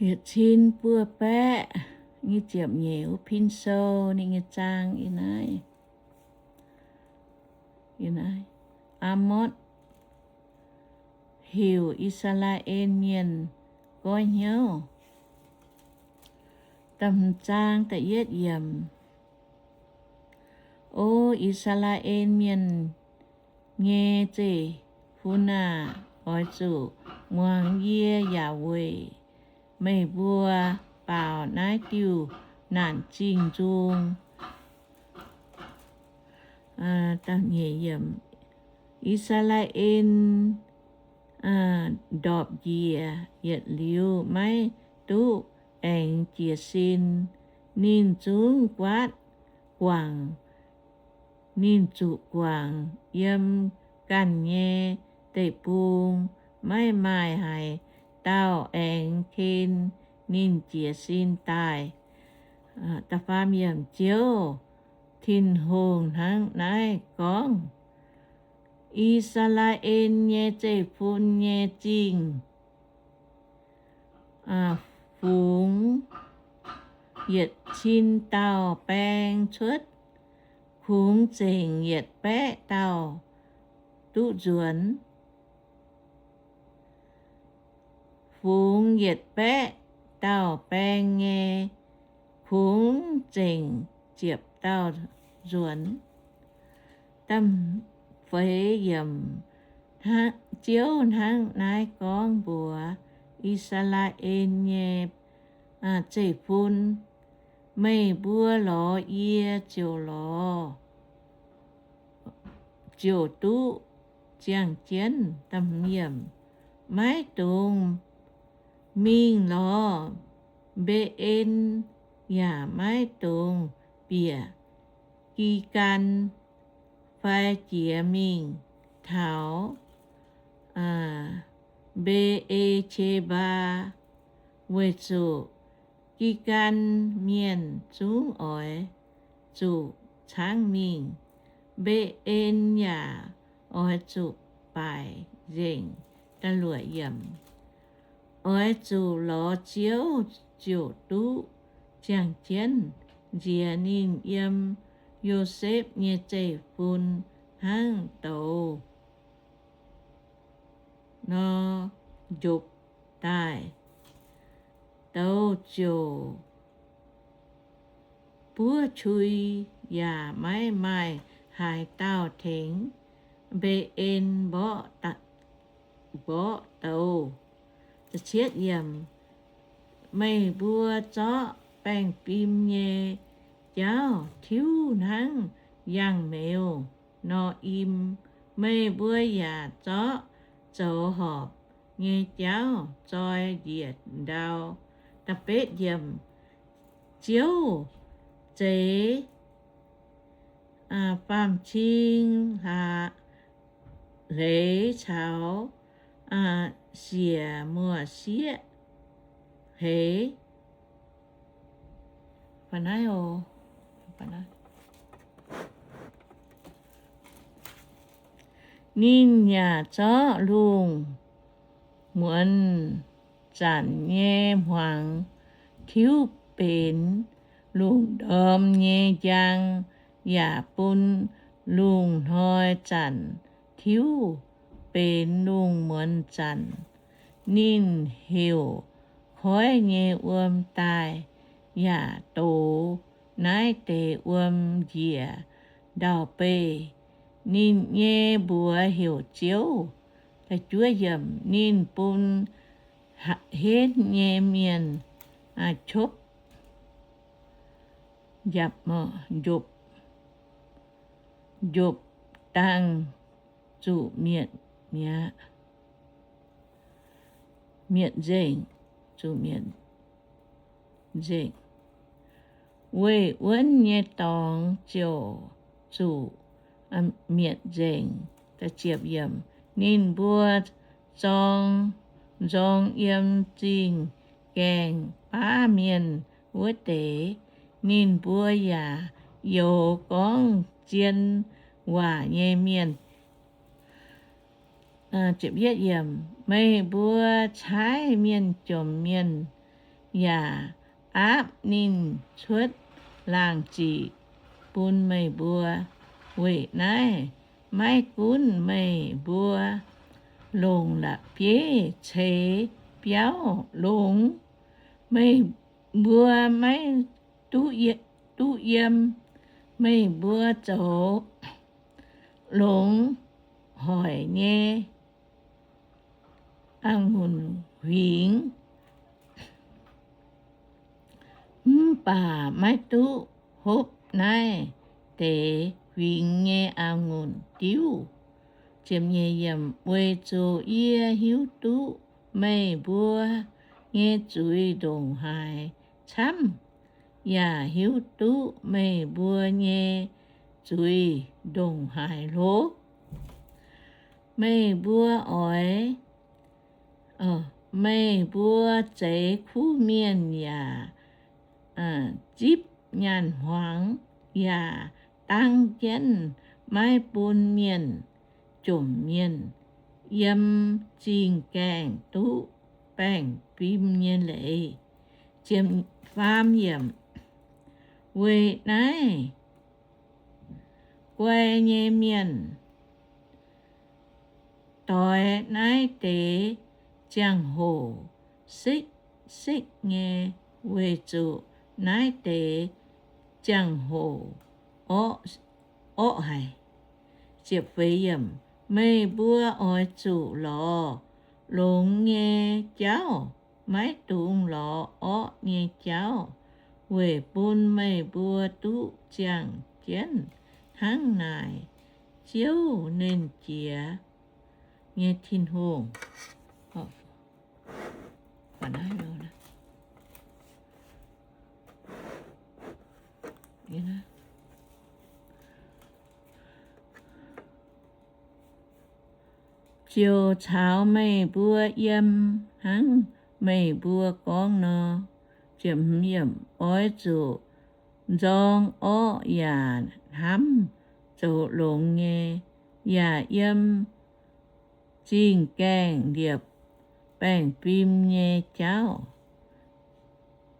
yietc cin buo baeqv nyei ziepc nyeic wuov pin sou ninh nyei zaang. Aamotv heuc I^saa^laa^en Mienh goiv hnyouv. Da'hmz zaang da'yietv yiemc. O I^saa^laa^en Mienh nyei zeiv-fun aah! Oix zuqc muangx yie yaac weic meih mbuo baaux naaiv diuh naanc zingh nzung. I^saa^laa^en ndorpc njiec yietc liuz maiv duqv aengx jiez sin. Ninh zungv guaatv guangc, ninh zuqc guangc yiem ganh nyei deic-bung. Maiv maaih haaix dauh aengx ken ninh jiez sin daaih. Da'faam yiemc. Ziouv Tin-Hungh hnangv naaiv gorngv, I^saa^laa^en nyei zeiv-fun nyei zingh fungx yietc cin dauh baeng cuotv, kungx zengc yietc baeqv dauh duqv nzuonx. Fungx yietc baeqv dauh baeng nyei, kungx zengc ziepc dauh nzuonx. Da'feix yiemc. Ziouv hnangv naaiv gorngv mbuox I^saa^laa^en nyei zeiv-fun, Meih mbuo lorz yie ziouc lorz, ziouc duqv ziangh jienv. Maiv dungx mingh lorz Mbe^en, yaac maiv dungx bieqc Gin^gaan fai jiex mingh taux Mbe^e^qe^mbaa, weic zuqc Gin^gaan Mienh zungv oix zuqc caangv mingh. Mbe^en yaac oix zuqc baaic nzengc. Oix zuqc lorz Ziouv ziouc duqv ziangh jienv. Nziex ninh yiem Yosepv nyei zeiv-fun hnangv douz nor njopv daaih. Douz ziouc buov qui yaac maiv maaih haaix dauh tengx Mbe^en mborqv douz. Meih mbuo zorqv baengh fim nyei jauv tiuv hnangv yangh meuz nor im. Meih mbuo yaac zorqv zoux horpc nyei jauv zoi njiec ndau. Ziouv zeix faam-cing hleix caux siec muoz-sieqv hleix. Ninh yaac zorqv lungh muonz zanc nyei hmuangx tiuv benx lungh ndorm nyei njang, yaac bun lungh hnoi zanc tiuv benx lungh muonz zanc. Ninh heuc koiv nyei wuom daaih yaac dox naaiv deix wuom njiec ndau-beih. Ninh nyei mbuox heuc Ziouv. Ninh bun henv nyei mienh copv, njopv, njopv dangh zuqc mietc mi'aqv, mietc nzengc, zuqc mietc nzengc. Weih wuonv nyei dorngx ziouc zuqc mietc nzengc. Ninh mbuo zorng nzorng yiem zingh gaengh baav mienh wuov deix. Ninh mbuo yaac youx gorngv zien waac nyei mienh. Meih mbuo caaiv mienh jomc mienh yaac aapv ninh cuotv laangh ziqc bun meih mbuo. Weic naaiv maiv gunv meih mbuo longc la'bieiv ceix biauv longx, meih mbuo maiv duqv yiem. Meih mbuo zoux longx hoic nyei a'ngunc huingx, mv baac maiv duqv hopv naaiv deix huingx nyei a'ngunc diuv. Weic zuqc yie hiuv duqv meih mbuo nyei zuiz ndongc haaix camv, yaac hiuv duqv meih mbuo nyei zuiz ndongc haaix hlo. Meih mbuo oix, meih mbuo zeix kuv mienh yaac zipv nyaanh hmuangx yaac dangv jienv maiv bun mienh jomc mienh yiem zingh gaengh duqv baengh fim nyei leiz. Weic naaiv guai nyei mienh doix naaiv deix ziangh hoc sekv-sekv nyei, weic zuqc naaiv deix ziangh hoc orqv haic. Meih mbuo oix zuqc lorz longx nyei jauv, maiv dungx lorz orqv nyei jauv, weic bun meih mbuo duqv ziangh jienv hnangv naaic. Ziouv, Nernh Jiex nyei Tin-Hungh. Ziouc caux meih mbuo yiem hnangv meih mbuo gorngv nor. Oix zuqc nzorng orqv yaac hnamv zoux longx nyei, yaac yiem zingh gaengh liepc baengh fim nyei jauv.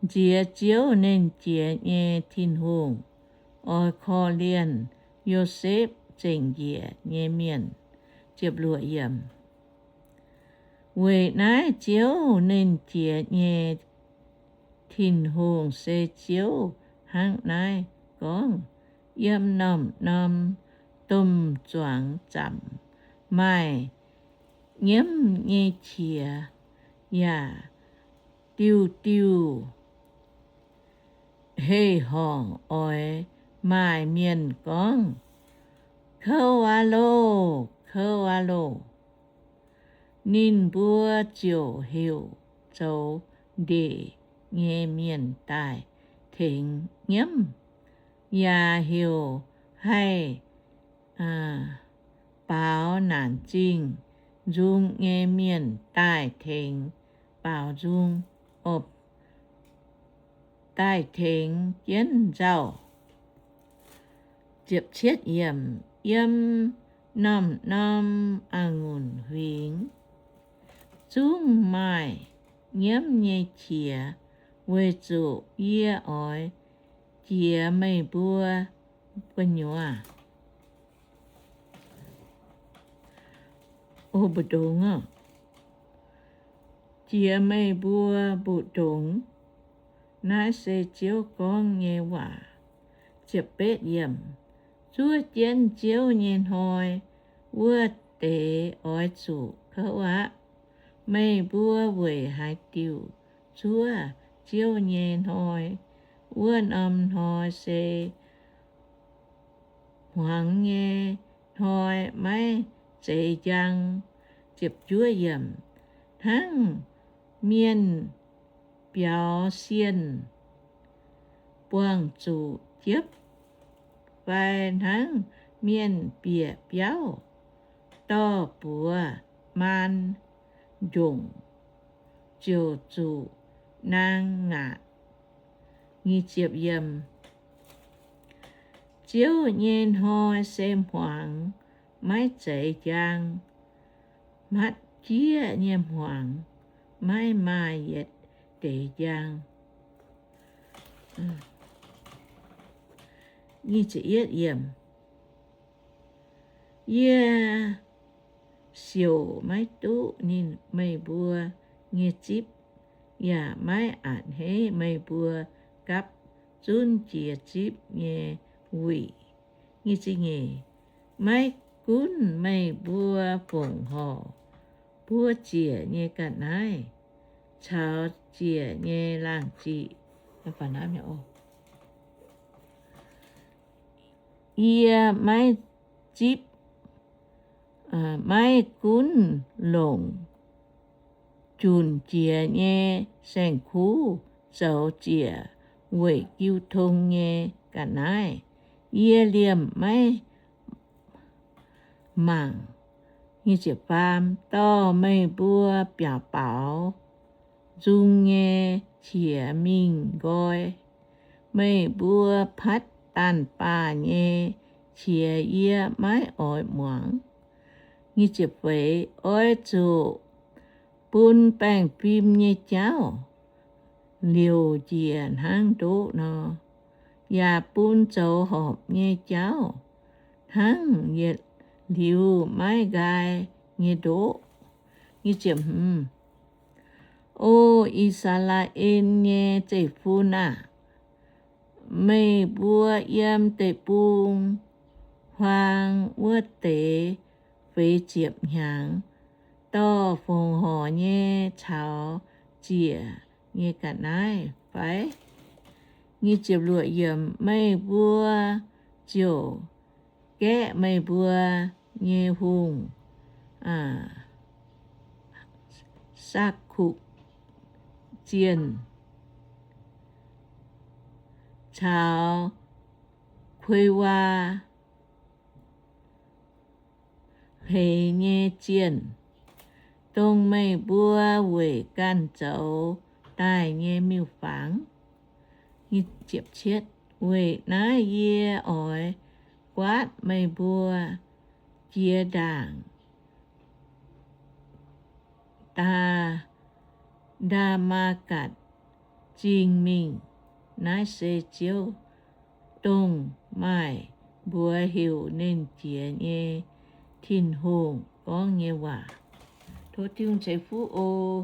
Nziex Ziouv, Nernh Jiex nyei Tin-Hungh, oix korv-lienh Yosepv zengc njiec nyei mienh. Weic naaiv Ziouv, Nernh Jiex nyei Tin-Hungh, se Ziouv hnangv naaiv gorngv, yiem norm-norm domh zuangx zaamc maaih nyiemv nyei qiex, yaac diuh-diuh heh horngc oix maaih mienh gorngv, Kouv aqv loh! Kouv aqv loh! Ninh mbuo ziouc heuc zoux ndeic nyei mienh daaih tengx nyiemv, yaac heuc haih baaux naanc zingh nzung nyei mienh daaih tengx baaux nzung, daaih tengx jienv nzauh. Yiem norm-norm a'ngunc huingx zungv maaih nyiemv nyei qiex, weic zuqc yie oix jiex meih mbuo gu'nyuoz, mbu'ndongx, jiex meih mbuo mbu'ndongx. Naaiv se Ziouv gorngv nyei waac. Zuov jienv Ziouv nyei hnoi wuov deix oix zuqc kouv aqv. Meih mbuo weic haaix diuc zuov Ziouv nyei hnoi? Wuov norm hnoi se hmuangx nyei hnoi, maiv zeiz njang. Hnangv mienh biaux sienh buangh zuqc jiepv, fai hnangv mienh bieqc biauv dorh buoz maan njongc, ziouc zuqc naang ngaqc. Ziouv nyei hnoi se hmuangx, maiv zeiz njang. Hmatv jieqv nyei hmuangx maiv maaih yietc deix njang. Yie siouc maiv duqv ninh, meih mbuo nyei zipv, yaac maiv a'hneiv meih mbuo gapv zunv jiex zipv nyei wuic. Maiv gunv meih mbuo fongc horc buov ziec nyei ga'naaiv caux ziec nyei laangh ziqc, yie maiv zipv, maiv gunv longc junc jiex nyei saeng-kuv zoux ziec weic jiu tong nyei ga'naaiv. Yie liemh maiv mangc. Dorh meih mbuo biaux baaux nzung nyei qiex mingh nqoi. Meih mbuo patv daanh baah nyei qiex yie maiv oix muangx. Oix zuqc bun baengh fim nyei jauv liouc njiec hnangv ndoqv nor, yaac bun zoux horpc nyei jauv hnangv yietc liuz maiv nqaai nyei ndoqv. O I^saa^laa^en nyei zeiv-fun aah! Meih mbuo yiem deic-bung-huaang wuov deix feix ziepc hnyangx dorh fongc horc nyei caux ziec nyei ga'naaiv fai? Meih mbuo ziouc gaeqv meih mbuo nyei hungh, Sakc^kukc Zienh caux Kuei Waa Hleix nyei Zienh, dongh meih mbuo weic ganh zoux daaih nyei miuc-fangx. Weic naaiv yie oix guaatv meih mbuo jiex ndaangc Ndaa, Ndaa^matv^gatc Zingh mingh. Naaiv se Ziouv, dongh maaih mbuox heuc Nernh Jiex nyei Tin-Hungh gorngv nyei waac. Tov Tin-Hungh ceix fuqv oc.